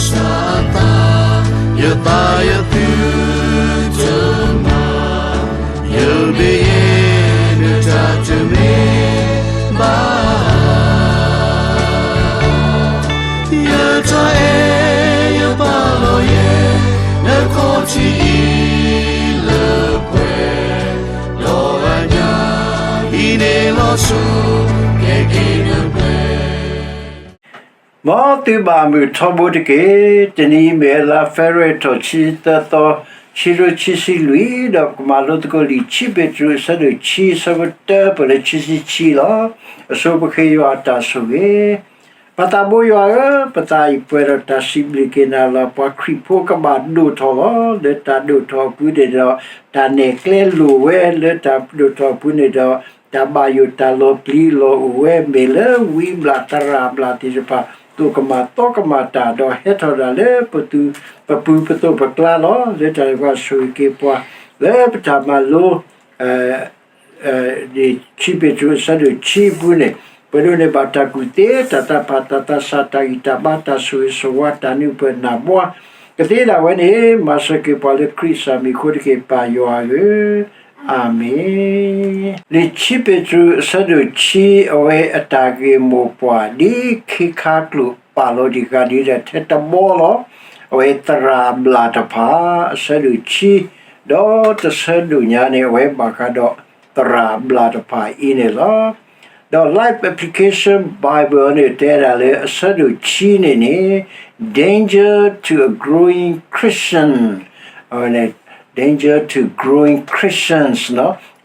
စၢသး, ယသးယသုတမၤ, ယမ့ၢ်ယတၢ်တမ့ၢ်ဘၣ်, ယတၢ်အဲၣ်ယပာ်လီၤယဲ, နခီၣ်ထံးအံၤလၢပှဲၤ, ဒီးအညၣ်အံၤန့ၣ်လီၤစိၤ, ကဲက့ၤနပှဲၤ မ်သုဘၣ်မုာ်ထီဘိတက့ၢ်. တနံၤအံၤမ့ၢ်ဝဲလါ February ထီၣ်ဆံသၢသီ, ခံကထိခံဆံလွံၢ်, ဒီးပကမၤလိသကိးလံာ် ခံပ့းတရူး အဆၢဒိၣ်ခံ အဆၢဖိတၢ ပလၢခံဆံခံလီၤ. အဆိပဃ့ယွၤအတၢ်ဆိၣ်ဂ့ၤ. ပသးဘိယွၤဧၢ, ပသးအံၤပှဲၤဒီးတၢ်စံးဘျုးက့ၤနၤလီၤ. ပှၤခရံာ်ဖိကဘၣ်ဒိၣ်ထီၣ်လီၤ. လၢတၢ်ဒိၣ်ထီၣ်အပူၤန့ၣ်ဒီး တၢ်နဲၣ်ကျဲလိာ်ဝဲ, လၢတၢ်ဒိၣ်ထီၣ်အပူၤန့ၣ်ဒီး တၢ်ဘၣ်ယိၣ်တၢ်လီၤပျံၤလီၤအိၣ်ဝဲ, မ့ၢ်လၢဝံဘျၣ်သရၣ်ဘျၣ်သ့ၣ်တဖၣ် သိၣ်ကမၣ်သီကမၣ်တၢ် ဒီးဟဲထီၣ်ဒၣ်လၢပသူ, ပပူၤပသိးပကျါလီၤ. လၢတၢ်န့ၣ်ပှၤဆိၣ်ဂ့ၤက့ၤပှၤ လၢပတၢ်မၤလိ ခံပ့းတရူး အဆၢဒိၣ်ခံအပူၤန့ၣ်, ပဒိးန့ၢ်ဘၣ်တၢ်ကူၣ်သ့, တၢ်သးဖး, တၢ်သးဆး, တၢ်ဂံၢ်တၢ်ဘါ, တၢ်ဆိၣ်ဂ့ၤဆိၣ်ဝါ, တၢ်နၢ်ပၢၢ်နၢ်ဘှါ ကသ့ဒၣ်ဝဲန့ၣ်, မၤစၢၤက့ၤပှၤလၢခရံာ်စၢ်မံၤအဃိတက့ၢ်, ပၢ်ယွၤဧၢ, အၤမ့ၣ်. လံာ်ခံပ့းတရူး အဆၢဒိၣ်ခံ အဝဲအတၢ်ဂ့ၢ်မိၢ်ပှၢ် ဒ်ခ့ခါကျိာ်ပာ်လီၤတံၢ်ဃာ်ဒ်ဒီး ထဲတဘီလီၤ. အဝဲသရၣ်အဘျၣ်တဖၣ် အဆၢဒိၣ်ခံ, ဒီးတဆၢဒိၣ်ညါန့ၣ် အဝဲဘၣ်ဃးဒီးသရၣ်အဘျၣ်တဖၣ်အံၤန့ၣ်လီၤ. ဒီး Life Application Bible န့ၣ် တဲဒၣ်လၢအဆၢဒိၣ်ခံန့ၣ်န့ၣ် Danger to a Growing Christian, အဝဲန့ၣ် Danger to Growing Christians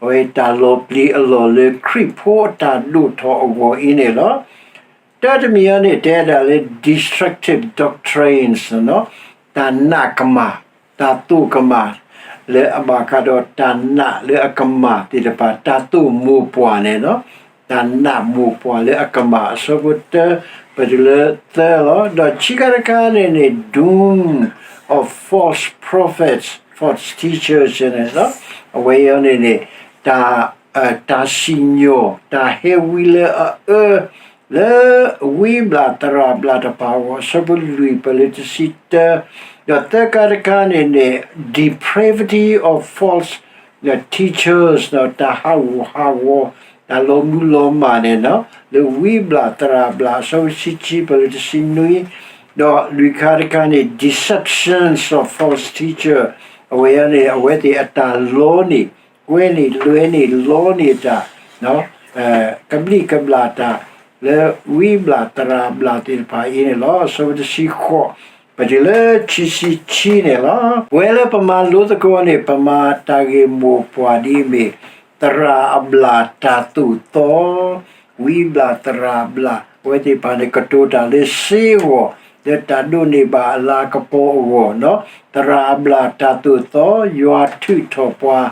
အဝဲတၢ်လီၤပျံၤအလီၢ်လၢခရံာ်ဖိအတၢ်ဒိၣ်ထီၣ်အဂီၢ်အံၤန့ၣ်လီၤ. တၢတမံၤအံၤန့ၣ် တဲဒၣ်လၢ destructive doctrines တၢ်နာ်ကမၣ်, တၢ်သိၣ်ကမၣ် လၢအဘၣ်ဃးဒီးတၢ်နာ်လၢအကမၣ်သ့ၣ်တဖၣ်, တၢ်သိၣ်မိၢ်ပှၢ်န့ၣ်လီၤ. တၢ်နာ်မိၢ်ပှၢ်လၢအကမၣ် အဆၢဖိတၢ ပတုၤလၢသၢလီၤ. ဒီးခံခါတခါန့ၣ်န့ၣ် doom of false prophets, false teachers န့ၣ်လီၤ. အဝဲအံၤန့ၣ်န့ၣ် တၢ် တၢ်စံၣ်ညီၣ် တၢ်ဟဲဝံလၢအအၢ လၢဝံဘျၣ်သရၣ်ဘျၣ်တဖၣ်အဂီၢ် အဆၢဖိလွံၢ် ပတုၤလၢတဆံတၢ, ဒီးသၢခါတခါန့ၣ်န့ၣ် depravity of false teachers တၢ်ဟးဂူာ်ဟးဂီၤ တၢ်လီၤမုၢ်လီၤမၢ်န့ၣ်လီၤ, လၢဝံဘျၣ်သရၣ်ဘျၣ် အဆၢဖိတဆံခံ ပတုၤလၢတဆံနွံ, ဒီးလွံၢ်ခါတခါန့ၣ် deceptions of false teacher အဝဲန့ၣ် အဝဲသ့ၣ်အတၢ်လီန့ၢ် ကွဲန့ၢ်လွဲန့ၢ်လီန့ၢ်တၢ် ကဘျံးကဘျၣ်တၢ် လၢဝံဘျၣ်သရၣ်ဘျၣ်သ့ၣ်တဖၣ်အံၤန့ၣ်လီၤ. အဆၢဖိတဆံဃိး ပတုၤလၢခံဆံခံန့ၣ်လီၤ. ပဝဲလၢပမၤလိသကိးန့ၣ် ပမၤတၢ်ဂ့ၢ်မိၢ်ပှၢ်ဒ်အမ့ၢ် သရၣ်အဘျၣ်တၢ်သိၣ်သီ, ဝံဘျၣ်သရၣ်ဘျၣ် အဝဲသ့ၣ်တဖၣ်န့ၣ် ကတိၤတၢ်လၢစ့အဂီၢ် လၢတၢ်ဒိးန့ၢ်ဘၣ်အလၤကပီၤအဂီၢ်, သရၣ်အဘျၣ်တၢ်သိၣ်သီ, ယွၤထုးထီၣ်ပှၤ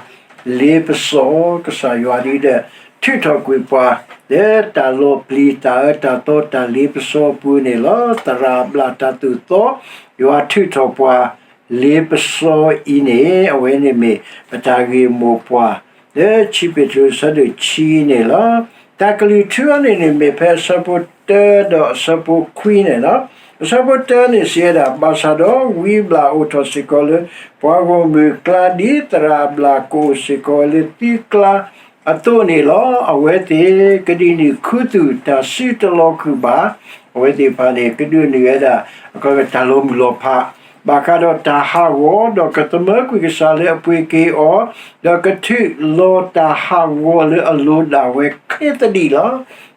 လ့ပစီ, ကစၢ်ယွၤဒ်ဒီး ထုးထီၣ်ကွံာ်ပှၤ လၢတၢ်လီၤပျံၤတၢ်အၢတၢ်သီတၢ်လ့ပစီအပူၤန့ၣ်လီၤ. သရၣ်အဘျၣ်တၢ်သိၣ်သီ, ယွၤထုးထီၣ်ပှၤ လ့ပစီအံၤန့ၣ် အဝဲန့ၣ်မ့ၢ် ပတၢ်ဂ့ၢ်မိၢ်ပှၢ် လၢခံပ့းတရူး အဆၢဒိၣ်ခံန့ၣ်လီၤ. တၢ်ကလုၢ်ထူအံၤန့ၣ်န့ၣ် မ့ၢ်ဖဲအဆၢဖိတၢဒီးအဆၢဖိခွံန့ၣ်လီၤ. အဆၢဖိတၢန့ၣ် စံးဝဲဒၣ်, ဘၣ်ဆၣ်ဒီးဝံဘျၣ်အိၣ်ထီၣ်စ့ၢ်ကီးလၢ ပှၤဂီၢ်မုၢ်အကျါ ဒ်သရၣ်အဘျၣ်ကအိၣ်စ့ၢ်ကီးလၢသုကျါအသိးန့ၣ်လီၤ. အဝဲသ့ၣ်ကဒုးနုာ်ခူသူၣ်တၢ်စုတလီၤဃုာ်ဘၣ်. အဝဲသ့ၣ်တဖၣ်န့ၣ် ကဒုးနုာ်ဝဲဒၣ် အခီပညီတၢ်လီၤမုၢ်လီၤဖး ဘၣ်ဃးဒီးတၢ်ဟးဂီၤ, ဒီးကသမၢကွံာ်ကစၢ်လၢအပှ့ၤက့ၤအီၤ, ဒီးကထုးလီၤတၢ်ဟးဂီၤလၢအလိၤဒၣ်ဝဲခဲသဒံးလီၤ.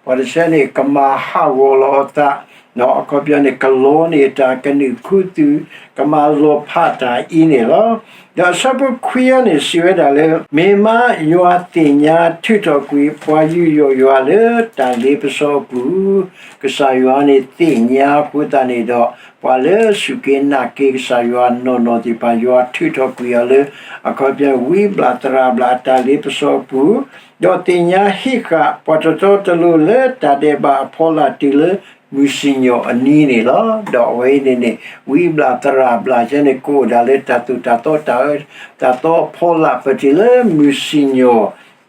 ပှၤတဆဲန့ၣ် ကမၤဟးဂီၤလီၤအသး, အခီပညီန့ၣ် ကလီန့ၢ်တၢ် ကနုာ်ခူသူၣ် ကမၤလီၤဖးတၢ်အံၤန့ၣ်လီၤ. ဒီးအဆၢဖိခွံအံၤန့ၣ် စံးဝဲဒၣ်လၢ မ့ၢ်မးယွၤသ့ၣ်ညါထုးထီၣ်ကွံာ် ပှၤယူးယီၣ်ယွၤလၢတၢ်လ့ပစီအပူၤ, ကစၢ်ယွၤန့ၣ်သ့ၣ်ညါအဃိသတးန့ၣ်ဒီး ပှၤလၢစူၢ်က့ၤနာ်က့ၤကစၢ်ယွၤနီၢ်နီၢ်သ့ၣ်တဖၣ် ယွၤထုးထီၣ်ကွံာ်အီၤလၢ အခီပညီ ဝံဘျၣ်သရၣ်ဘျၣ်အတၢ်လ့ပစီအပူၤ, ဒီးသ့ၣ်ညါဟံးဃာ်ပှၤတတီတလိၤလၢတၢ်ဒဲးဘးအဖီလာ်တုၤလၢမုၢ်စံၣ်ညီၣ်အနံၤန့ၣ်လီၤ. ဒီးအဝဲအံၤန့ၣ်န့ၣ် ဝံဘျၣ်သရၣ်ဘျၣ်ကဲန့ၣ် ကအိၣ်ဒၣ်လၢတၢ်သိၣ်တၢ်သီတၢ်အၢ တၢ်သီအဖီလာ် ပတုၤလၢမုၢ်စံၣ်ညီၣ်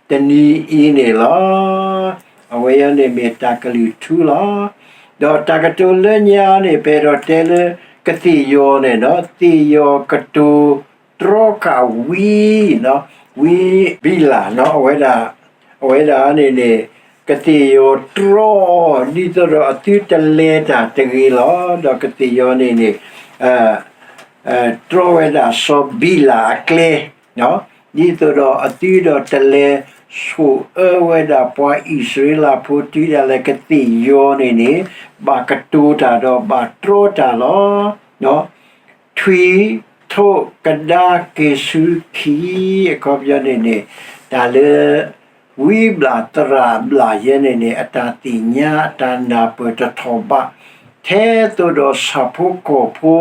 တနံၤအံၤန့ၣ်လီၤ. အဝဲအံၤန့ၣ်မ့ၢ်တၢ်ကလုၢ်ထူလီၤ. ဒီးတၢ်ကတိၤလၢညါန့ၣ် ပအဲၣ်ဒိးတဲလၢ ကသ့ၣ်ယီၤန့ၣ်ဒီး သ့ၣ်ယီၤကတိၤတြီဃာ်ဝံ ဝံဘံလၤ အဝဲဒၣ်, အဝဲဒၣ်န့ၣ်န့ၣ် ကသ့ၣ်ယီၤတြီ ဒ်သိးဒီးအသုတလဲၤတၢ်တဂ့ၤလီၤ. ဒီးကသ့ၣ်ယီၤန့ၣ်န့ၣ် တြီဝဲဒၣ်စီၤဘံလၤအကျဲ, ဒ်သိးဒီးအသုဒီးတလဲၤဆိၣ်အၢဝဲဒၣ်ပှၤအံၣ်စရ့လးဖိတုၤဒၣ်လဲာ် ကသ့ၣ်ယီၤန့ၣ်န့ၣ် ဘၣ်ကတိၤတၢ်ဒီးဘၣ်တြီတၢ်လီၤ. ထွံၣ်ထိးကဒါက့ၤဆူခံ, အခီပညီန့ၣ်န့ၣ် တၢ်လၢ ဝံဘျၣ်သရၣ်ဘျၣ်ယဲန့ၣ်န့ၣ် အတၢ်သ့ၣ်ညါအတၢ်နၢ်ပၢၢ်တထီၣ်ဘး ထဲသိးဒီးဆၣ်ဖိကီၢ်ဖိ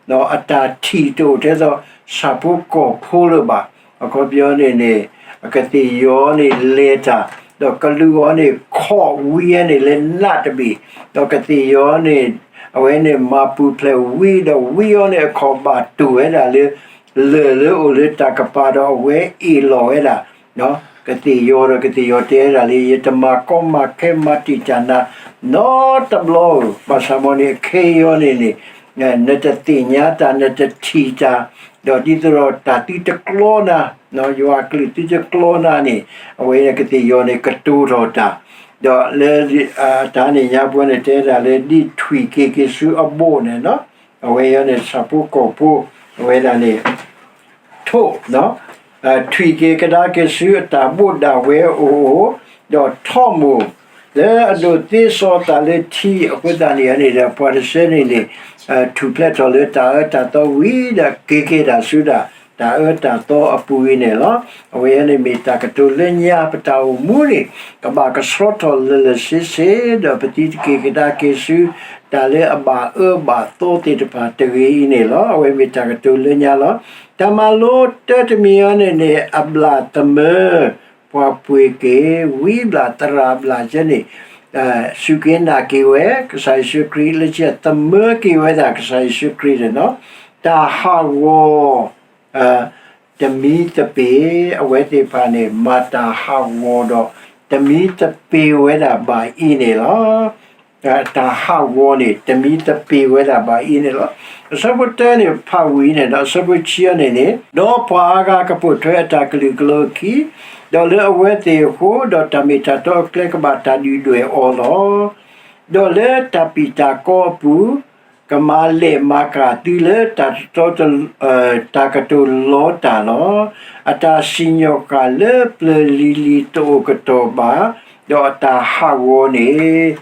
ဒီးအတၢ်ထံၣ်တအိၣ်ထဲသိးဆၣ်ဖိကီၢ်ဖိလၢၤဘၣ်. အခီပညီန့ၣ်န့ၣ် အကသ့ၣ်ယီၤန့ၣ်လဲၤတၢ်, ဒီးကလူးအီၤန့ၣ်ခီၣ်ဝံအန့ၣ်လၢနးတဘ့ၣ်, ဒီးကသ့ၣ်ယီၤန့ၣ် အဝဲန့ၣ်မၤပူၤဖျဲးဝံဒီးဝံအီၤန့ၣ်အခီၣ်ဘၣ်တိၢ်ဝဲဒၣ်လၢ လၢၢ်လၢအိၣ်လၢတၢ်ကပၤဒီးအဝဲအ့ၣ်လီၤဝဲဒၣ် ကသ့ၣ်ယီၤဒီးကသ့ၣ်ယီၤတဲဝဲဒၣ်လၢ ယတမၤကီမၤခဲမၤတံာ်တာ်နၤ နီတဘျီဧိၤ, ဘၣ်ဆၣ်မ်န့ၣ် အခဲအံၤအီၤန့ၣ်န့ၣ် နတသ့ၣ်ညါတၢ် နတထံၣ်တၢ်, ဒီးဒ်သိးဒီးတၢ်သုတကျီနၤ, ယွၤအကလုၢ်သုတကျီနၤန့ၣ် အဝဲကသ့ၣ်ယီၤန့ၣ်ကတိၤထီၣ်တၢ်, ဒီးလၢ တၢ်န့ၣ်ညါပှၤန့ၣ်တဲဒၣ်လၢ ဒ်ထွံၣ်က့ၤက့ၤဆူအဘိၣ်န့ၣ် အဝဲအံၤန့ၣ် ဆၣ်ဖိကီၢ်ဖိ အဝဲဒၣ်န့ၣ် ထိး ထွံၣ်က့ၤကဒါက့ၤဆူအတၢ်ဘိၣ်ဒၣ်ဝဲအအိၣ်, ဒီးထီၣ်မိၢ် လၢအဒိးသ့စီသးလၢထံအဃိသတးန့ၣ်န့ၣ်ဒီး ပှၤတဆၢန့ၣ်န့ၣ် ထူၣ်ဖျဲးထီၣ်လၢတၢ်အၢတၢ်သီဝံၤဒီးက့ၤက့ၤတၢ်ဆူဒၣ် တၢ်အၢတၢ်သီအပူၤအံၤန့ၣ်လီၤ. အဝဲန့ၣ်မ့ၢ်တၢ်ကတိၤလၢညါ ပတၢ်အိၣ်မူန့ၣ် ကဘၣ်ကဆှီထီၣ်လၢာ်လၢာ်ဆ့ဆ့ ဒီးပသုတက့ၤကဒါက့ၤဆူ တၢ်လၢအဘၣ်အၢဘၣ်သီသ့ၣ်တဖၣ်တဂ့ၤအံၤန့ၣ်လီၤ. အဝဲမ့ၢ်တၢ်ကတိၤလၢညါလီၤ. တၢ်မၤလိတၢတမံၤအံၤန့ၣ်န့ၣ် အဘျၣ်သမၢ ပှၤပှ့ၤက့ၤ ဝံဘျၣ်သရၣ်ဘျၣ်ယဲန့ၣ် စူၢ်က့ၤနာ်က့ၤဝဲ ကစၢ်ယ့ၣ်ၡူးခရံာ် လၢခံသမၢက့ၤဝဲဒၣ်ကစၢ်ယ့ၣ်ၡူးခရံာ်န့ၣ်လီၤ. တၢ်ဟးဂီၤ တမံၤသပ့ၤ အဝဲသ့ၣ်တဖၣ်န့ၣ် မၤတၢ်ဟးဂီၤဒီး တမံၤသပ့ၤဝဲဒၣ်ဘၣ်အံၤန့ၣ်လီၤ. တၢ်ဟးဂီၤန့ၣ် တမံၤသပ့ၤဝဲဒၣ်ဘၣ်အံၤန့ၣ်လီၤ. အဆၢဖိတၢန့ၣ် ဖးဝံၤန့ၣ်ဒီး အဆၢဖိဆံအံၤန့ၣ်န့ၣ် ဒီးပှၤအါဂၤကပိာ်ထွဲအတၢ်ကလုာ်ကလိအခံ ဒီးလၢအဝဲသ့ၣ်အဃိ, ဒီးတၢ်မ့ၢ်တၢ်တီအကျဲကဘၣ်တၢ်ဒုၣ်ဒွဲၣ်အီၤလီၤ. ဒီးလၢတၢ်ပံာ်တၢ်ကီအပူၤ ကမၤလဲၢ်မၤကၤသုလၢတၢ်တတီတ တၢ်ကတိၤလီတၢ်လီၤ. အတၢ်စံၣ်ညီၣ်ဃာ်လၢပျၢၤလံၤလံၤတအိၣ်ကတီၢ်ဘၣ်, ဒီးအတၢ်ဟးဂီၤန့ၣ်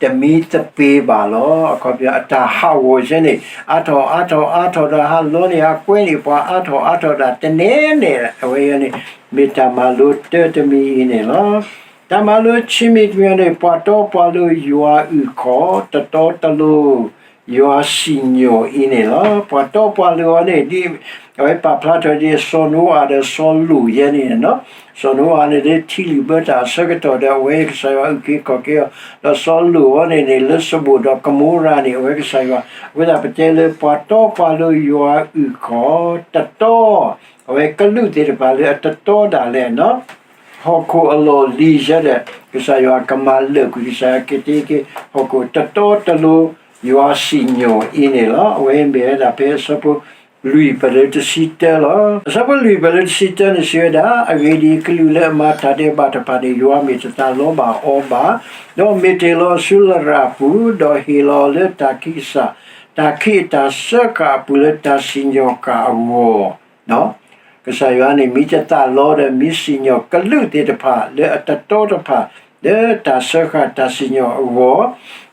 တမံၤသပ့ၤဘၣ်လီၤ. အခီပညီ အတၢ်ဟးဂီၤယဲန့ၣ် အါထီၣ်အါထီၣ်အါထီၣ်ဒီး ဟးလီန့ၢ်ဟးကွဲန့ၢ်ပှၤအါထီၣ်အါထီၣ်ဒၣ်တန့ၢ်န့ၣ် အဝဲန့ၣ် မ့ၢ်တၢ်မၤလိတၢတမံၤအံၤန့ၣ်လီၤ. တၢ်မၤလိဆံးမံၤတမံၤန့ၣ် ပှၤတီပှၤလိၤယွၤအုၣ်ခီၣ် တတီတလိၤ ယွၤစံၣ်ညီၣ်အံၤန့ၣ်လီၤ. ပှၤတီပှၤလိၤအီၤန့ၣ် ဒ်အဝဲပာ်ဖျါထီၣ်ဒ် စီၤနိအၤဒီးစီၤလိာ်ယဲန့ၣ်လီၤ. စီၤနိအၤန့ၣ်ဒ်ထံလုၣ်ဘၢတၢ်အဆၢကတီၢ်ဒီး အဝဲကစၢ်ယွၤအုၣ်က့ၤခီၣ်က့ၤအီၤ, ဒီးစီၤလိာ်အီၤန့ၣ်န့ၣ် လၢစဘူၣ်ဒီးကမိရၤန့ၣ် အဝဲကစၢ်ယွၤ အဃိသတးပတဲလၢပှၤတီပှၤလိၤယွၤအုၣ်ခီၣ် တတီ အဝဲကလူးသ့ၣ်တဖၣ်လၢအတတီဒၣ်လဲာ် ဟီၣ်ခိၣ်အလီၢ်လံၤယဲဒီး ကစၢ်ယွၤကမၤလၢာ်ကွံာ် ကစၢ်ယွၤက့ၤတ့က့ၤ ဟီၣ်ခိၣ်တတီတလိၤ ယွၤစံၣ်ညီၣ်အံၤန့ၣ်လီၤ. အဝဲမ့ၢ်ဝဲဒၣ်ဖဲအဆၢဖိလွံၢ်ပလၢတဆံတၢလီၤ. အဆၢဖိလွံၢ်ပလၢတဆံတၢန့ၣ်စံးဝဲဒၣ်, အဂ့ၢ်ဒ်အံၤ, ကလူးလၢအမၤတၢ်ဒဲးဘးတဖၣ်န့ၣ် ယွၤမ့ၢ်တသးလီဘၣ်အီၤဘၣ်, ဒီးမ့ၢ်တ့ၢ်လီၤအီၤဆူလရာ်ပူၤ, ဒီးဟ့ၣ်လီၤအီၤလၢတၢ်ခံကစၢ်, တၢ်ခံးအတၢ်စၢဃာ်အပူၤလၢတၢ်စံၣ်ညီၣ်ဃာ်အဂီၢ် ကစၢ်ယွၤန့ၣ် မ့ၢ်တသးလီဒီး မ့ၢ်စံၣ်ညီၣ်ကလူးသ့ၣ်တဖၣ် လၢအတတီတဖၣ် လၢတၢ်စၢဃာ်တၢ်စံၣ်ညီၣ်အဂီၢ်,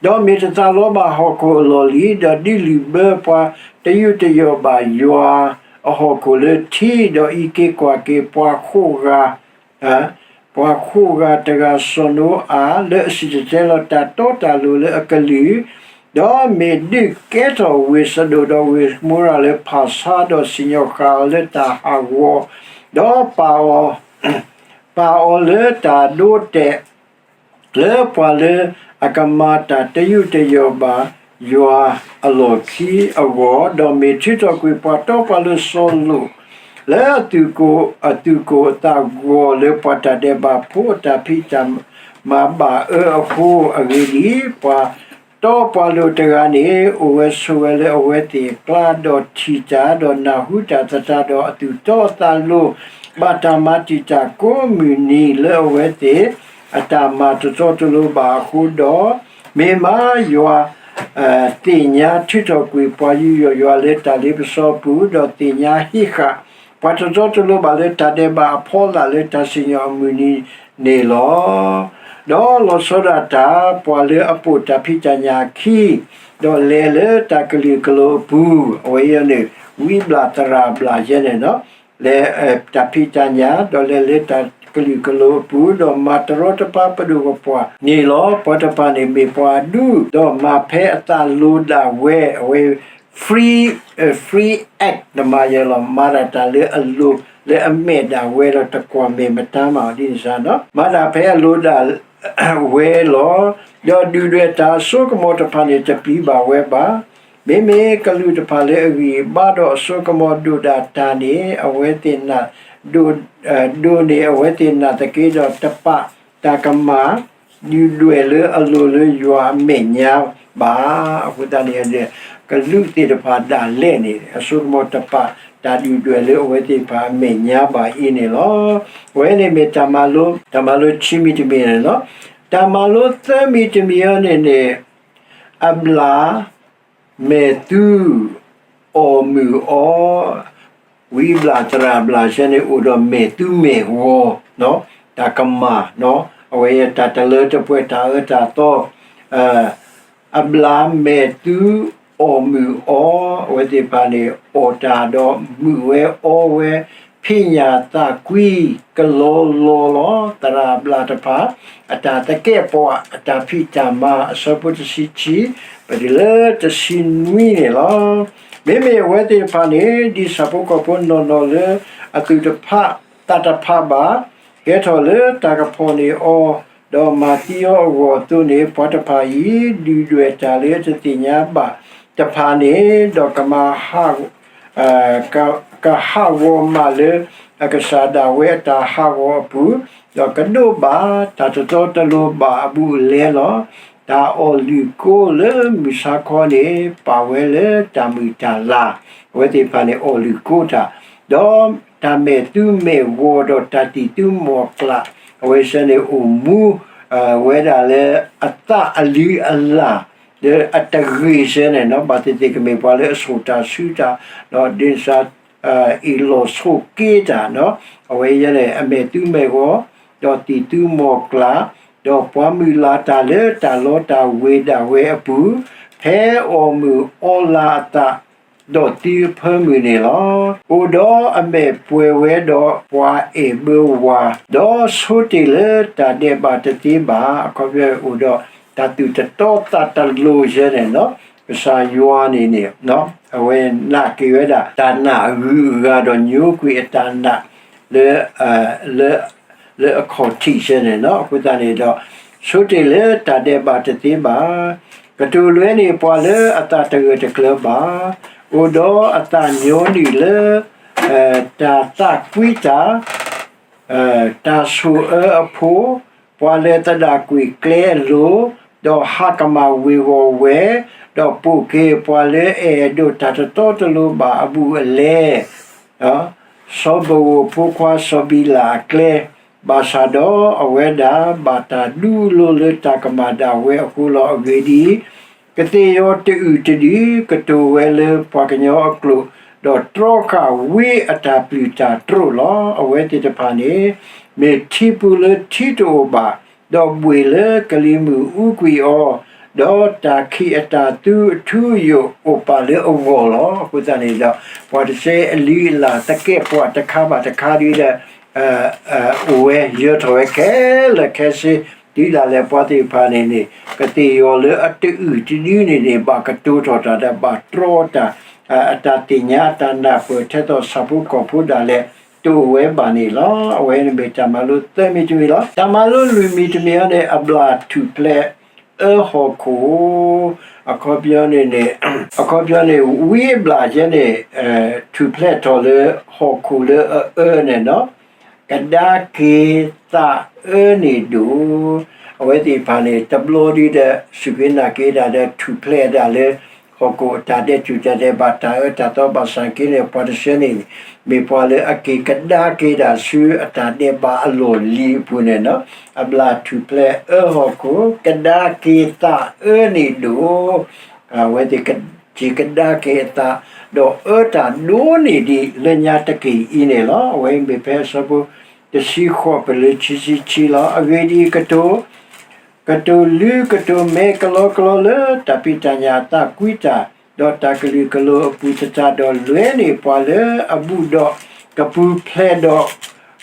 ဒီးမ့ၢ်တသးလီဘၣ်ဟီၣ်ခိၣ်အလီၢ်လံၤ, ဒီးဒုးလုၢ်ဘၢပှၤတယူးတယီၣ်ဘၣ်ယွၤအဟီၣ်ခိၣ်လၢထံ, ဒီးအံးက့ၤကွၢ်က့ၤပှၤဃိးဂၤ ပှၤဃိးဂၤတဂၤစီၤနိအၤ လၢအစံၣ်တဲၤတဲလီၤတၢ်တီတၢ်လိၤလၢအကလုၢ်, ဒီးမ့ၢ်ဒုးကဲထီၣ်ဝ့ၢ်စဒိၣ်ဒီးဝ့ၢ်ကမိရၤလၢဖၣ်ဆါ, ဒီးစံၣ်ညီၣ်ဃာ်အီၤလၢတၢ်ဟးဂီၤ, ဒီးပာ်အီၤ ပာ်အီၤလၢတၢ်ဒိတဲာ် လၢပှၤလၢအကမၤတၢ်တယူးတယီၣ်ဘၣ်ယွၤအလီၢ်ခံအဂီၢ်, ဒီးမ့ၢ်ထုးထီၣ်ကွံာ်ပှၤတီပှၤလိၤစီၤလိာ် လၢအသုးကိၣ် အသုးကိၣ်အသးဂီၤ လၢပှၤတၢ်ဒဲးဘးဖိအတၢ်ဖံးတၢ်မၤဘၣ်အၢအဃိ, အဂ့ၢ်ဒ်အံၤ, ပှၤ ဒီးပှၤလိၤတဂၤန့ၣ် အိၣ်ဝဲဆိးဝဲလၢအဝဲသ့ၣ်အကျါ, ဒီးထံၣ်တၢ်, ဒီးနၢ်ဟူတၢ်သတးဒီး အသူၣ်တီအသးလိၤ, ဘၣ်တၢ်မၤတံာ်တာ်ကိးမုၢ်နံၤလၢအဝဲသ့ၣ် အတၢ်မၤတတီတလိၤဘၣ်အဃိဒီး, မ့ၢ်မးယွၤ သ့ၣ်ညါထုးထီၣ်ကွံာ်ပှၤယူးယီၣ်ယွၤလၢတၢ်လ့ပစီအပူၤ, ဒီးသ့ၣ်ညါဟံးဃာ် ပှၤတတီတလိၤဘၣ်လၢတၢ်ဒဲးဘးအဖီလာ်လၢတၢ်စံၣ်ညီၣ်အမုၢ်နံၤန့ၣ်လီၤ. ဒီးလီၤဆီဒၣ်တၢ် ပှၤလၢအပိာ်တၢ်ဖံးတၢ်ညၣ်အခံ, ဒီးလဲၤလၢတၢ်ကလုာ်ကလိၤအပူၤ, အဝဲအံၤန့ၣ် ဝံဘျၣ်သရၣ်ဘျၣ်ယဲန့ၣ်လီၤ. လဲၤ တၢ်ဖံးတၢ်ညၣ် ဒီးလဲၤလၢတၢ်ကလုာ်ကလိၤအပူၤ, ဒီးမၤတရီတပါပဒိၣ်ပပှၢ်န့ၣ်လီၤ. ပှၤတဖၣ်န့ၣ်မ့ၢ်ပှၤအဒူ, ဒီးမၤဖဲအသးလိၤဒၣ်ဝဲ, အဝဲ free, free act တမၤယဲလီၤ. မၤဒၣ်တၢ်လၢအလိၤ လၢအမဲာ်ဒၣ်ဝဲဒီး တကွၢ်မဲာ်မတၤမး ဒ်န့ၣ်စ့ၢ်နီၤ. မၤတၢ်ဖဲအလိၤဒၣ်ဝဲလီၤ. ဒီးဒုၣ်ဒွဲၣ်တၢ်အစိကမီၤတဖၣ်န့ၣ် တပျံၤဘၣ်ဝဲဘၣ်. မ့မ့ၢ်ကလူးတဖၣ်လၢအဂံၢ်အဘါဒီးအစိကမီၤဒိၣ်ဒၣ်တၢ်န့ၣ် အဝဲသ့ၣ်နၢ် ဒိၣ်န့ၢ်အဝဲသ့ၣ်နၢ်သက့ဒီး တပာ်တၢ်ကမၣ် ဒုၣ်ဒွဲၣ်လၢအလိၤလၢယွၤအမဲာ်ညါဘၣ်. အဃိသတးန့ၣ် ကလူးသ့ၣ်တဖၣ်ဒၣ်လဲာ်န့ၣ် အစိကမီၤတပာ်တၢ်ဒုၣ်ဒွဲၣ်လၢအဝဲသ့ၣ်တဖၣ်အမဲာ်ညါဘၣ်အံၤန့ၣ်လီၤ. အဝဲန့ၣ်မ့ၢ်တၢ်မၤလိ, တၢ်မၤလိခံမံၤတမံၤန့ၣ်လီၤ. တၢ်မၤလိသၢမံၤတမံၤအံၤန့ၣ်န့ၣ် အဘျၣ် မဲာ်သူ အီၣ်မုၢ်အီ, ဝံဘျၣ်သရၣ်ဘျၣ်ဆဲန့ၣ် အိၣ်ဒီးမဲာ်သူမဲာ်ဂီၤ, တၢ်ကမၣ်, အဝဲတၢ်တလၢတပှဲၤ တၢ်အၢတၢ်သီ, အဘျၣ်မဲာ်သူ အီၣ်မုၢ်အီ, အဝဲသ့ၣ်တဖၣ်န့ၣ် အီၣ်တၢ်ဒီးမုာ်ဝဲအီဝဲ, ဖံးညၣ်သးကွံ ကလီလီလီၤ. သရၣ်ဘျၣ်တဖၣ် အတၢ်သကဲာ်ပှၤ အတၢ်ဖံးတၢ်မၤ အဆၢဖိတဆံခံ ပတုၤလၢတဆံနွံန့ၣ်လီၤ. မ့မ့ၢ်အဝဲသ့ၣ်တဖၣ်န့ၣ် ဒ်ဆၣ်ဖိကီၢ်ဖိနီၢ်နီၢ်လၢ အသူၣ်တဖးသးတဖးဘၣ်, ကဲထီၣ်လၢတၢ်ကဖီၣ်န့ၢ်အီၤ, ဒီးမၤသံအီၤအဂီၢ်အသိးန့ၣ်, ပှၤတဖၣ်အံၤ ဒုၣ်ဒွဲၣ်တၢ်လၢတသ့ၣ်ညါဘၣ်တဖၣ်န့ၣ်, ဒီးကမၤဟး ကဟးဂီၤမးလၢအကစၢ်ဒၣ်ဝဲအတၢ်ဟးဂီၤအပူၤ, ဒီးကဒိးဘၣ်တၢ်တတီတလိၤဘၣ်အဘူးအလဲလီၤ. တၢ်အီၣ်လုၢ်ကိလၢမုၢ်ဆါခီန့ၣ် ပာ်ဝဲလၢတၢ်မုာ်တၢ်လၤ, အဝဲသ့ၣ်တဖၣ်န့ၣ် အီၣ်လုၢ်ကိတၢ်, ဒီးတၢ်မဲာ်သူမဲာ်ဂီၤဒီးတၢ်တံၢ်သူမီၢ်ကျၢ်, အဝဲစဲန့ၣ်အိၣ်မူ ဝဲဒၣ်လၢအသးအလုၢ်အလၢ် လၢအတဂ့ၤစဲန့ၣ်နီၤ, ဘၣ်သ့ၣ်သ့ၣ်ကမ့ၢ်ပှၤလၢအဆိၣ်တၢ်ဆူတၢ်, ဒီးဒ်န့ၣ်စ့ၢ် အ့ၣ်လိာ်ဆိးက့တၢ်နီၤ, အဝဲယဲန့ၣ် အမဲာ်သူမဲာ်ဂီၤ, ဒီးတံၢ်သူမီၢ်ကျၢ်, ဒီးပှၤမုၢ်လၢ်တၢ်လၢတၢ်လီတၢ်ဝ့ၤဒၣ်ဝဲအပူၤ, ဖဲအီၣ်မုာ်အီလၤအသး, ဒီးသံအဖၢမုၢ်န့ၣ်လီၤ. အိၣ်ဒီးအမဲာ်ပှဲၤဝဲဒီးပှၤအဲၣ်ဘၢဝၤ, ဒီးဆိတ့ၢ်လၢတၢ်ဒဲးဘးတသ့ဘၣ်, အခီပညီအိၣ်ဒီးတၢ်သူၣ်တတီသးတလိၤယဲန့ၣ်နီၤ, ကစၢ်ယွၤန့ၣ်န့ၣ် အဝဲနာ်က့ၤဝဲဒၣ် တၢ်နာ်အဂုၤအဂၤဒီးညိကွံာ်အတၢ်နာ် လၢ လၢအခီၣ်ထံးစဲန့ၣ်နီၤ, အဃိသတးန့ၣ်ဒီး ဆိတ့ၢ်လၢတၢ်ဒဲးဘးတသ့ဘၣ်. ကတိၤလွဲန့ၢ်ပှၤလၢအသးတဂၢၢ်တကျၢၤဘၣ်. အိၣ်ဒီးအသးညီနုၢ်လၢ တၢ်သးကွံတၢ် တၢ်ဆိၣ်အၢအဖိ, ပှၤလၢသဒၣ်ကွံာ်ကျဲအလိၤ, ဒီးဟးကမၣ်ဝ့ၤဝီၤဝဲ, ဒီးပိာ်က့ၤပှၤလၢအဲၣ်ဒိးတၢ်တတီတလိၤဘၣ်အဘူးအလဲ စီၤဘိဧိၤဖိခွါစီၤဘံလးအကျဲ, ဘၣ်ဆၣ်ဒီးအဝဲဒၣ်ဘၣ်တၢ်ဒူလိၤလၢတၢ်ကမၣ်ဒၣ်ဝဲအဃိလီၤ. အဂ့ၢ်ဒ်အံၤ, ကသ့ၣ်ယီၤတအုၣ်တဒု ကတိၤဝဲလၢပှၤကညီအကျိာ်, ဒီးတြီဃာ်ဝံအတၢ်ပျုၢ်တၢ်တြိာ်လီၤ. အဝဲသ့ၣ်တဖၣ်န့ၣ် မ့ၢ်ထံပူၤလၢထံတအိၣ်ဘၣ်, ဒီးဘှ့ၣ်လၢကလံၤမုၢ်အူကွံာ်အီၤ, ဒီးတၢ်ခံးအတၢ်သူအထူအယိာ်အိၣ်ပာ်လၢအဂီၢ်လီၤ. အဃိသတးန့ၣ်ဒီး ပှၤတစဲအလုၢ်အလၢ်သကဲာ်ပှၤတခါဘၣ်တခါဒီး အိၣ်ဝဲယၢၤထီၣ်ဝဲခဲလၢာ်ခဲဆ့, တုၤဒၣ်လဲာ်ပှၤသ့ၣ်တဖၣ်န့ၣ်န့ၣ် ကသ့ၣ်ယီၤလၢအတအုၣ်တဒုန့ၣ်န့ၣ် ဘၣ်ကတိၤထီၣ်တၢ်ဒီးဘၣ်တြီတၢ်, အတၢ်သ့ၣ်ညါအတၢ်နၢ်ပၢၢ်ထဲသိးဆၣ်ဖိကီၢ်ဖိဒၣ်လဲာ် တအိၣ်ဝဲဘၣ်န့ၣ်လီၤ. အဝဲန့ၣ်မ့ၢ်တၢ်မၤလိသၢမံၤတမံၤလီၤ. တၢ်မၤလိလွံၢ်မံၤတမံၤအံၤန့ၣ် အဘျၣ်ထူၣ်ဖျဲးအၢဟီၣ်ခိၣ်, အခီပညီန့ၣ်န့ၣ်, အခီပညီန့ၣ် ဝံအဘျၣ်ယဲန့ၣ် ထူၣ်ဖျဲးထီၣ်လၢဟီၣ်ခိၣ်လၢအအၢန့ၣ်နီၤ, ကဒါက့ၤသးအၢန့ၣ်ဒိၣ်, အဝဲသ့ၣ်တဖၣ်န့ၣ် တဘျီဒုဒီး စူၢ်က့ၤနာ်က့ၤဒၣ်ဒီး ထူၣ်ဖျဲးဒၣ်လၢ ဟီၣ်ခိၣ်အတၢ်ဒဲးတူၢ်တၢ်ဒဲးဘး တၢ်အၢတၢ်သီ ဘၣ်ဆၣ်က့န့ၣ် ပှၤတဆၢန့ၣ် မ့ၢ်ပှၤလၢအက့ၤကဒါက့ၤဒၣ်ဆူအတၢ်ဒဲးဘးအလီၢ်လံၤအပူၤန့ၣ်လီၤ. အဘျၣ်ထူၣ်ဖျဲးအၢဟီၣ်ခိၣ် ကဒါက့ၤသးအၢန့ၣ်ဒိၣ် အဝဲသ့ၣ်က့ၤကဒါက့ၤအသး ဒီးအၢတၢ်ဒိၣ်န့ၢ်ဒံးလၢညါတက့ၢ်အံၤန့ၣ်လီၤ. အဝဲအံၤမ့ၢ်ဖဲအဆၢဖိ တဆံဃိး ပလၢခံဆံခံလီၤ. အဂ့ၢ်ဒ်အံၤ, ကတိၤလုၢ်ကတိၤမဲကလီကလီလၢတၢ်ဖံးတၢ်ညၣ်အသးကွံတၢ်, ဒီးတၢ်ကလုာ်ကလိၤအပူၤသတးဒီး လွဲန့ၢ်ပှၤလၢအဘူးဒီးကပူၤဖျဲးဒီး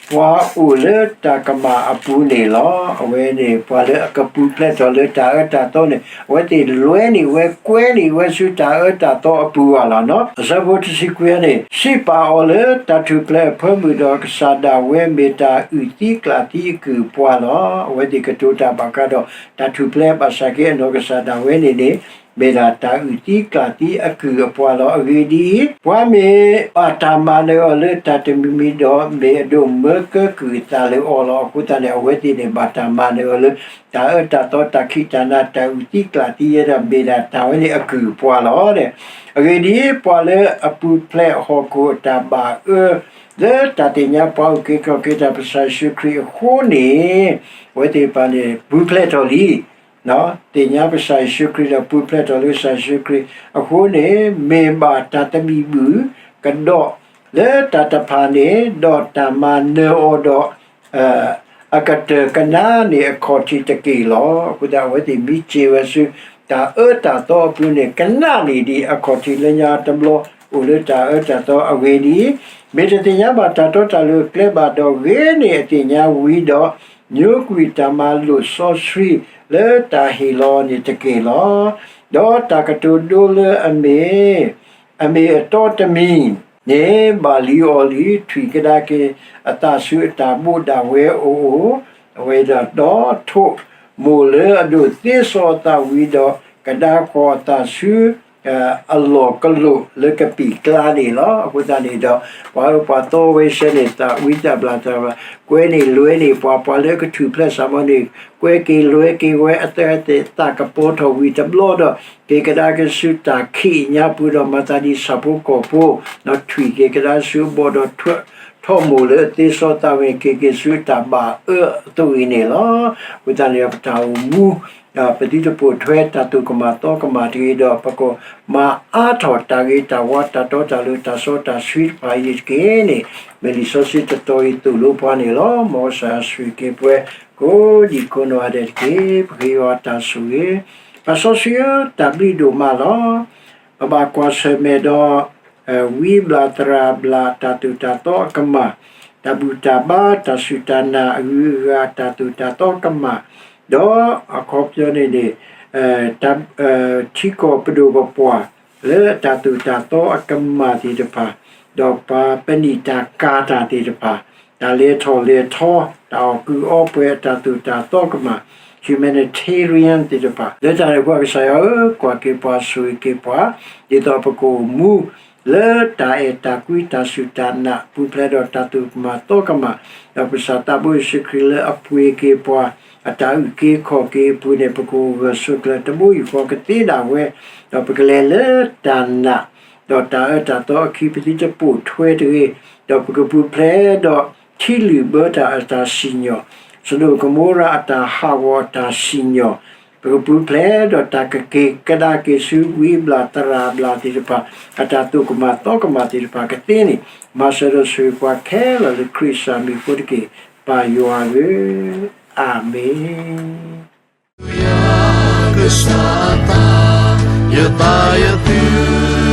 ပှၤအိၣ်လၢတၢ်ကမၣ်အပူၤန့ၣ်လီၤ. အဝဲန့ၣ် ပှၤလၢအကပူၤဖျဲးထီၣ်လၢတၢ်အၢတၢ်သီန့ၣ် အဝဲသ့ၣ်လွဲန့ၢ်ဝဲ ကွဲန့ၢ်ဝဲဆူတၢ်အၢတၢ်သီအပူၤဘၣ်လီၤ. အဆၢဖိတဆံခွံန့ၣ် စံးပာ်အီၤလၢတၢ်ထူၣ်ဖျဲးအဖၢမုၢ်ဒီး ကစၢ်ဒၣ်ဝဲမ့ၢ်တၢ်အုၣ်သံကျၣ်သံအကုၢ်အပှၤလီၤ. အဝဲသ့ၣ်ကတိၤတၢ်ဘၣ်ဃးဒီး တၢ်ထူၣ်ဖျဲးဘၣ်ဆၣ်က့ အနီၢ်ကစၢ်ဒၣ်ဝဲန့ၣ်န့ၣ် မ့ၢ်ဒၣ်တၢ်အုၣ်သံကျၣ်သံအကုၢ်အပှၤလီၤ. အဂ့ၢ်ဒ်အံၤ, ပှၤမ့ၢ်ဘၣ်တၢ်မၤနၢၤအီၤလၢတၢ်တမံၤမံၤဒီး မ့ၢ်အဒိၣ်မၢကၢကုၢ်အသးလၢအီၤလီၤ. အဃိသတးန့ၣ် အဝဲသ့ၣ်န့ၣ် ဘၣ်တၢ်မၤနၢၤအီၤလၢ တၢ်အၢတၢ်သီ တၢ်ခံးတၢ်နၤ တၢ်အုၣ်သံကျၣ်သံယဲဒီး မ့ၢ်ဒၣ်တၢ်ဝဲန့ၣ်အကုၢ်အပှၤလီၤ. အဂ့ၢ်ဒ်အံၤ, ပှၤလၢအပူၤဖျဲးဟီၣ်ခိၣ်အတၢ်ဘၣ်အၢ လၢတၢ်သ့ၣ်ညါပှၤအုၣ်က့ၤခီၣ်က့ၤတၢ် ပကစၢ်ယ့ၣ်ၡူးခရံာ်အဃိန့ၣ် အဝဲသ့ၣ်တဖၣ်န့ၣ် ပူၤဖျဲးထီၣ်လံ သ့ၣ်ညါပကစၢ်ယ့ၣ်ၡူးခရံာ်ဒီး ပူၤဖျဲးထီၣ်လၢကစၢ်ယ့ၣ်ၡူးခရံာ်အဃိန့ၣ် မ့ၢ်ဘၣ်တၢ်သဘံၣ်ဘုၣ်ကဒီး လၢတၢ်တဖၣ်န့ၣ် ဒီးတၢ်မၤနၢၤအီၤဒီး အကတၢၢ်ကနၣ်န့ၢ်အခီၣ်ထံးတက့ၢ်လီၤ. အဃိသတး အဝဲသ့ၣ်မ့ၢ်စ့ၢ်ဝဲဆူ တၢ်အၢတၢ်သီအပူၤန့ၣ် ကနၣ်န့ၢ်ဒံးအခီၣ်ထံးလၢညါတဘျီ အိၣ်လၢတၢ်အၢတၢ်သီအဂ့ၢ်ဒ်အံၤ, မ့ၢ်တသ့ၣ်ညါဘၣ်တၢ်တီတၢ်လိၤအကျဲဘၣ်ဒီး ဂ့ၤန့ၢ်အသ့ၣ်ညါဝံၤဒီး ညိကွံာ်တၢ်မၤလိာ်စီဆှံလၢတၢ်ဟ့ၣ်လီၤန့ၣ်တက့ၢ်လီၤ. ဒီးတၢ်ကတိၤဒိလၢအမ့ၢ် အမ့ၢ်အတီတမံၤန့ၣ် ဘၣ်လံအီၤလံ, ထွံၣ်ကဒါက့ၤအသးဆူအတၢ်ဘိးဒၣ်ဝဲအအိၣ်, အဝဲဒၣ်ဒီးထိၣ်မိၢ်လၢအဒိးသ့စီအသးဝံၤဒီး ကဒါဃီၤအသးဆူ အလီၢ်ကလိာ်လၢကပံာ်ကျါန့ၣ်လီၤ. အဃိသတးန့ၣ်ဒီး ပှၤအၢပှၤသီဝဲဆဲန့ၣ် သးဝံတၢ်ဘျၣ်တၢ်ဘျၣ် ကွဲန့ၢ်လွဲန့ၢ်ပှၤ, ပှၤလၢကထူၣ်ဖျဲးစၢ်မီၤန့ၣ် ကွဲက့ၤလွဲက့ၤဝဲအသး သးကပီၤထီၣ်ဝံၤတဘျီဒီး က့ၤကဒါက့ၤဆူတၢ်ခံးအညါပူၤဒီး မၤသးဒ်ဆၣ်ဖိကီၢ်ဖိ ဒီးထွံၣ်က့ၤကဒါဆူအဘီဒီး ထိၣ်မိၢ်လၢအသ့စီသးဝံၤ က့ၤက့ၤဆူတၢ်ဘၣ်အၢအသိးအံၤန့ၣ်လီၤ. အဃိသတးန့ၣ်ဒီး ပတၢ်အိၣ်မူ ပသုတပိာ်ထွဲတၢ်သူၣ်ကမၣ်သီကမၣ်တဂ့ၤဒီး ပကမၤအါထီၣ်တၢ်ဂ့ၤတၢ်ဝါ တၢ်တီတၢ်လိၤ တၢ်စီတၢ်ဆှံတဖၣ်အံၤတက့ၢ်န့ၣ် မ့ၢ်လံာ်စီဆှံတတီၤအံၤသိၣ်လိပှၤန့ၣ်လီၤ. မ်ကစၢ်ယွၤဆိၣ်ဂ့ၤက့ၤပှၤ ကိးဒံကိးနီၢ်ဂၤဒဲးတက့ၢ်. ပဃ့ယွၤတၢ်ဆိၣ်ဂ့ၤ, ပှၤစီဆှံဧၢ, တၢ်ဘျုးဒိၣ်မးလီၤ. ပဘၣ်ကွၢ်ဆၢၣ်မဲာ်ဒီး ဝံဘျၣ်သရၣ်ဘျၣ်တၢ်သိၣ်တၢ်သီအကမၣ်, တၢ်ဘူၣ်တၢ်ဘါ တၢ်စူၢ်တၢ်နာ်အဂုၤအဂၤ တၢ်သိၣ်တၢ်သီကမၣ်, ဒီးအခီပညီန့ၣ်န့ၣ် ထံကီၢ်ပဒိၣ်ပပှၢ်လၢတၢ်သိၣ်တၢ်သီအကမၣ်သ့ၣ်တဖၣ်, ဒီးပှၤပနံာ်တၢ်ကၤတၢ်သ့ၣ်တဖၣ်, တၢ်လဲၤထီၣ်လဲၤထီ, တၢ်အီၣ်ကုးအီပှဲၤအတၢ်သိၣ်တၢ်သီကမၣ်, humanitarian သ့ၣ်တဖၣ် လၢတၢ်န့ၣ်အဃိ ကစၢ်ယွၤဧၢ, ကွၢ်က့ၤပှၤဆိၣ်ဂ့ၤက့ၤပှၤ, ဒ်သိးပကအိၣ်မူ လၢတၢ်အဲၣ်တၢ်ကွံ တၢ်စူၢ်တၢ်နာ် ပူၤဖျဲးဒီးတၢ်သိၣ်ကမၣ်သီကမၣ်, ဒီးပကစၢ်သးဘိယ့ၣ်ၡူးခရံာ်လၢအပှ့ၤက့ၤပှၤ အတၢ်အုၣ်က့ၤခီၣ်က့ၤအပူၤန့ၣ် ပကအိၣ်ဂၢၢ်ဆိးကျၢၤတဘိယူၢ်ဃီကသ့ဒၣ်ဝဲ, ဒီးပကလဲၤလၢတၢ်နာ် ဒီးတၢ်အၢတၢ်သီအခံ ပသုတပိာ်ထွဲတဂ့ၤ, ဒီးပကပူၤဖျဲးဒီးထံလုၣ်ဘၢတၢ်အတၢ်စံၣ်ညီၣ်, စဒိၣ်ကမိရၤအတၢ်ဟးဂီၤအတၢ်စံၣ်ညီၣ်, ပကပူၤဖျဲးဒီးတၢ်ကက့ၤကဒါက့ၤဆူဝံဘျၣ်သရၣ်ဘျၣ်သ့ၣ်တဖၣ် အတၢ်သိၣ်ကမၣ်သီကမၣ်သ့ၣ်တဖၣ်ကသ့န့ၣ်, မၤစၢၤဒီးဆိၣ်ဂ့ၤပှၤခဲလၢာ်လၢခရံာ်ကစၢ်မံၤအဃိတက့ၢ်, ပၢ်ယွၤဧၢ, အၤမ့ၣ်. ယွၤကစၢ်အသး, ယသးယသု